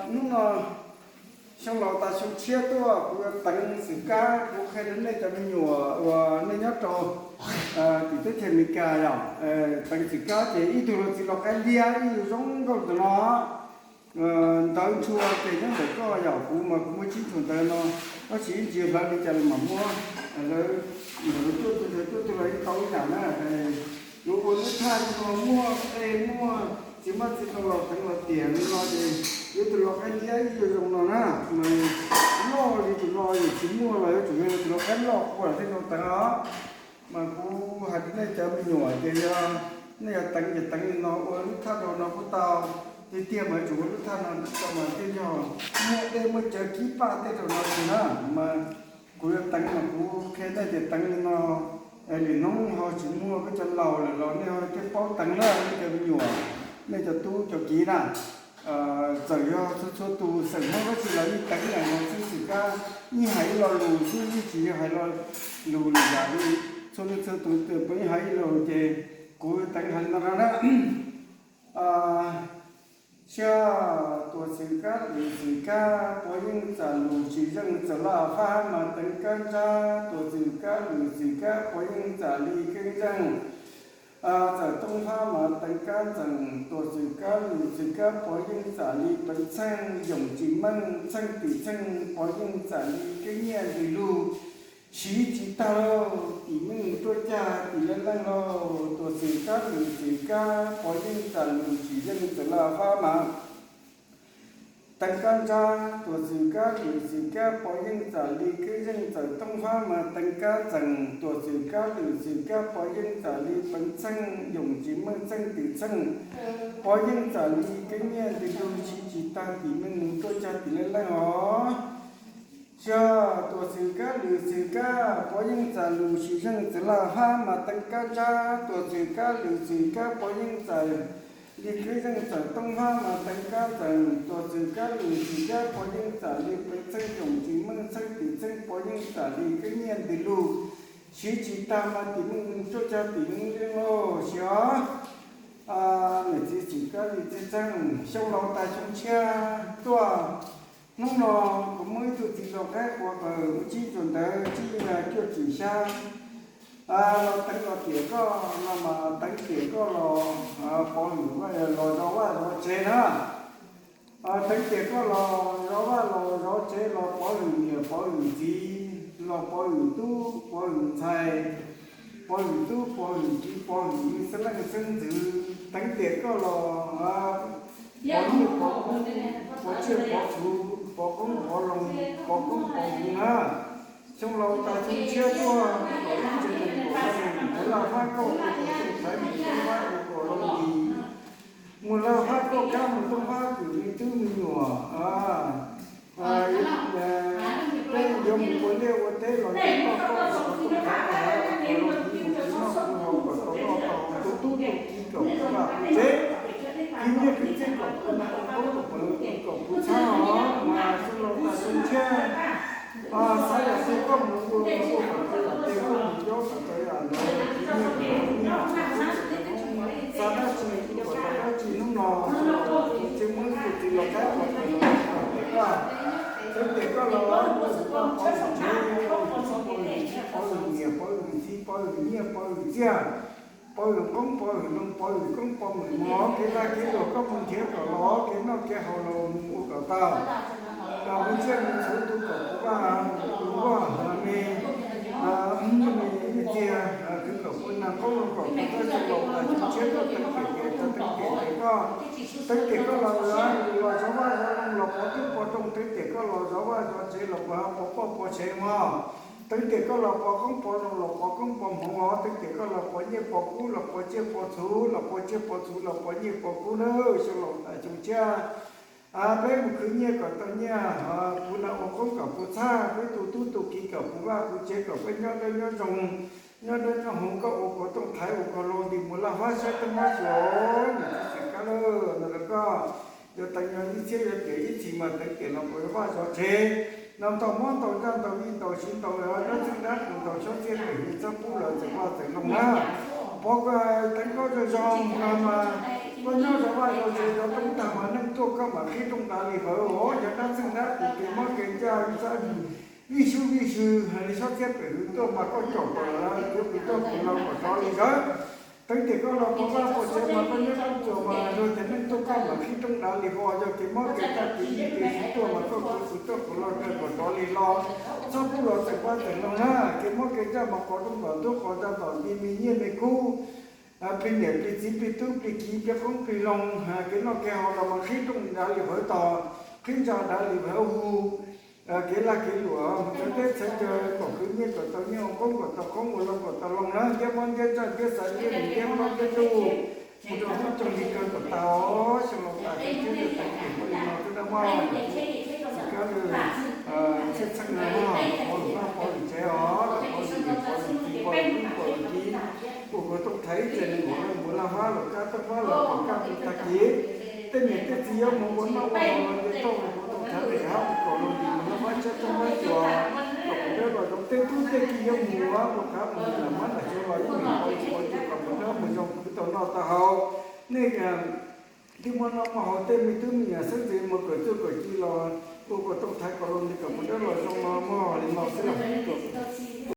Hnub no xyoo laus tas xyoo tshiab tuaj, kuv yuav teev xwm kab, kuv qhia rau nej cov me nyuam uas nej nyob rau tim teb chaws Amelikas yom, teev xwm kab ces ib tug los txiv los qaib liab ib yam zoo nkauj ntawm no, ntawv ntshua ces nyob ntawm koj yom, kuv mas kuv muaj tsib tug ntawv no, tab sis ib ntsis hlawv li cas los mam muab, hlawv, hlawv cuaj tug, hlawv cuaj tug los yeej tau ib yam na. Yuav ua lub thaj no muaj dej muaj txiv mab txiv ntoo los teev los tiam li no ces yuav tus lau qaib liab ib yam zoo no na, mas loj li tus no yuav tsis muaj los yuav tsum yog tus lau qaib loj ua thiaj zoo teev os. Mas kuv hais rau nej cov me nyuam ces yog nej yuav teev ces teev li no ua lub thaj rau no kuj tau. Tiag tiag mas yuav tsum ua lub thaj no rau mas thiaj yog muaj dej muaj cawv kib paj tej rau no xwb na. Mas kuv yuav teev mas kuv qhia nej tias teev li no, lwm hnub ho tsis muaj peb cov laus lawm los nej ho thiaj paub teev na, nej cov me nyuam, nej cov tub cov kiv na. Txawm yog txhua txhua tus xeem Hmoob dab tsi los yeej teev ib yam no xwb, xwm kab yeej hais ib lo lus xwb, yeej tsis yog hais lo lus lwm yam li. Txhua leej txhua tus twb puav leej hais ib lo lus ces kuv teev hais li no na. Xyov, tuam xwm kab lwm xwm kab, puav yeej txam lus tsis zeej, txawm laj fab mas teev kab ntsab, tuam xwm kab lwm xwm kab, puav yeej txam li keeb zeej. Txawm tooj fab mas teev kab txeem, tuam xwm kab lwm xwm kab, puav yeej txam li peev txheej, yoom tsis meej txheej tim txheej, puav yeej txam li keeb nyiaj ntws lug, siv tsis tag lauj, tim meej ruaj cag tim leej leej lauj, tuam xwm kab lwm xwm kab, puav yeej txam lus tsis zeej, txawm laj fab mas teev kab ntsab, tuam xwm kab lwm xwm kab, puav yeej txam li keeb zeej, txawm tooj fab mas teev kab txeem, tuam xwm kab lwm xwm kab, puav yeej txam li peev txheej, yoom tsis meej txheej tim txheej, puav yeej txam li keeb nyiaj ntws lug, siv tsis tag tim meej ruaj cag tim leej leej os. Xyov, tuam xwm kab lwm xwm kab, puav yeej txam lus tsis zeej, txawm laj fab mas teev kab ntsab, tuam xwm kab lwm xwm kab, puav yeej txam li keeb zeej, txawm tooj fab mas teev kab txeem, tuam xwm kab lwm xwm kab, puav yeej txam li peev txheej, yoom tsis meej txheej tim txheej, puav yeej txam li keeb nyiaj ntws lug, siv tsis tag mas tim meej ruaj cag tim leej leej lauj. Xyov, niam txiv xwm kab li txheej txheej, xyoo laus tas xyoo tshiab tuaj. Hnub no kuv muaj ib tug txiv lau qaib quav qaws muaj tsib tug ntawv, tsib cuaj txwm xyab los teev los tiam koj no mas teev tiam koj los pov hwm los zov vaj zov tsev na. Teev tiam koj los zov vaj los zov tsev, los pov hwm niam pov hwm txiv, los pov hwm tub pov hwm ntxhais, pov hwm tub pov hwm kiv, pov hwm xeeb leej xeeb ntxwv. Teev tiam koj los pov nyiaj pov kub, pov tsiaj pov txhu, pov qoob pov loo, pov koob pov hmoov na. Xyoo laus tas xyoo tshiab tuaj, kom ib tse neeg kom ib tse neeg, mus laj fab koj ua kom tooj thaiv, mus tooj fab ua kom loo nti, mus laj fab koj kab, mus tooj fab kws me tub me nyuam. Peb yuav mus ua liaj ua teb los yog koj koj ua kom tooj thaiv, kom loo nti, mus khwv noj khwv haus kom tau noj tau haus, tu tub tu kiv kom puv vaj puv tsev, khwv nyiaj khwv txiaj kom puv noo, ua koob kom puv loo, kom puv txhab os. Mas xyoo laus tas xyoo tshiab, xav yam twg koj mus ua, ua kom tau yam twg, koj mus yob kom tau yam ntawd, khwv nyiaj kom tau nyiaj, xav dab tsi kom tau dab tsi. Hnub no xyoo laus tas xyoo tshiab muaj ib tug txiv lau qaib quav qaws los teev tiam koj, teev tiam koj los ua kom koj pov hwm tsev, pov hwm txhob pov hwm txiv, pov hwm niam pov hwm txiv, pov hwm nyiaj pov hwm txiaj, pov hwm qoob pov hwm loo, pov hwm koob pov hwm hmoov, kev laj kev luam koj mus nrhiav kom los, kev noj kev haus los mus ua kom tau, los mus tsiaj mus txhu tu kom puv vaj puv vuag, me, me txiag, khwv kom puv nag, qoob loo kom puv txhab. Xyoo laus tas xyoo tshiab tuaj, teev tiam tias, teev tiam tias koj, teev tiam koj los, los zov vaj zov loo, los pov tub pov rooj, teev tiam koj los zov vaj zov tsev, los pov poj pov sev mog. Teev tiam koj los pov qoob pov loo, los pov koob pov hmoov os. Teev tiam koj los pov nyiaj pov kub, los pov tsiaj pov txhu, los pov tsiaj pov txhu, los pov nyiaj pov kub na. Xyoo laus tas xyoo tshiab, peb mus khwv nyiaj kom tau nyiaj, puv nag ua qoob kom puv txhab, peb tu tub tu kiv kom puv vaj puv tsev, kom peb nyob dawb nyob zoo, nyob dawb nyob huv. Koj ua kom tooj thaiv, ua kom loo nti, mus laj fab saib teeb mab xyuas, niam txiv xwm kab lawm no los koj yuav teev yog ib txhiab yog tiam ib txhis mas teev tiam los puas yog vaj zov tsev, no ntau mob ntau nraj ntau ib ntau siv ntau, nyob txheeb dab qus ntau xyob txiaj pem li txob pub lawm txeem vaj txeem loog na. Pov kom teev koj zoo zoo no mas Koj nyob zov vaj zov tsev zov rooj tag mas neeg tuaj koj mam qhib rooj dav li hawv os. Yog dab txeeg dab qus kev mob kev ntsaj ib sab vij sub vij sw hais li sab txhiab pem hws tuaj mas koj caum kom lawv khiav pem toj pem los kom rov li lawv. Teev tias koj los pov vaj pov tsev mas koj nyob rooj tsuas mas luag tias neeg tuaj koj mam qhib rooj dav li hawv. Yog kev mob kev ntsaj kev vij kev sw tuaj mas koj khiav pem toj pem los kom rov li los. Txhob pub los txeem vaj txeem loog na. Kev mob kev ntsaj mas qhov rooj tom ntub qhov ntsaj tom nti, me nyiaj me kub, plig niam plig txiv plig tub plig kiv plig qoob plig loo, kev noj kev haus los mas qhib rooj dav li hawv tos, qhib ntsa dav li hawv hu. Kev lag kev luam mus txawv teb txawv chaw kom khwv nyiaj kom tau nyiaj, ua qoob kom tau qoob, ua loo kom tau loo na. Ntiab mob ntiab ntsaj ntiab xav ntiab ntiab mob ntiab ntuj, mus rau hnub coog li kawg kom tau. Xyoo no tas kawg thiab yog tas kawg li no xwb na mog. Tsis kab li txhiaj txheej no mog, pov lwm vaj pov lwm tsev os, pov lwm niam pov lwm txiv pov lwm tub pov lwm kiv. Ua kuv tooj thaiv ib txhia neeg uas mus laj fab los kab tooj fab los kom kaj mus tag kis. Tej niam tej txiv yuav mus ua noj ua haus los nce toj mus kuv tooj thaiv pem hab mus kom los ntim mus laj fab tshab tooj fab cua, kom kuv dawb los zoo. Tej tub tej kiv yuav mus ua kav mus lam mab lam xyuav los ib niam pov lwm pov cua kom kuv dawb mus zoo kuv tau noj tau haus. Nej twb muaj noj muaj haus, tej me tub me nyuam xeeb ntxwv mus kawm txuj kawm ci los ua kuv tooj thaiv kom los ntim kom kuv dawb los zoo no mog. Li no xwb los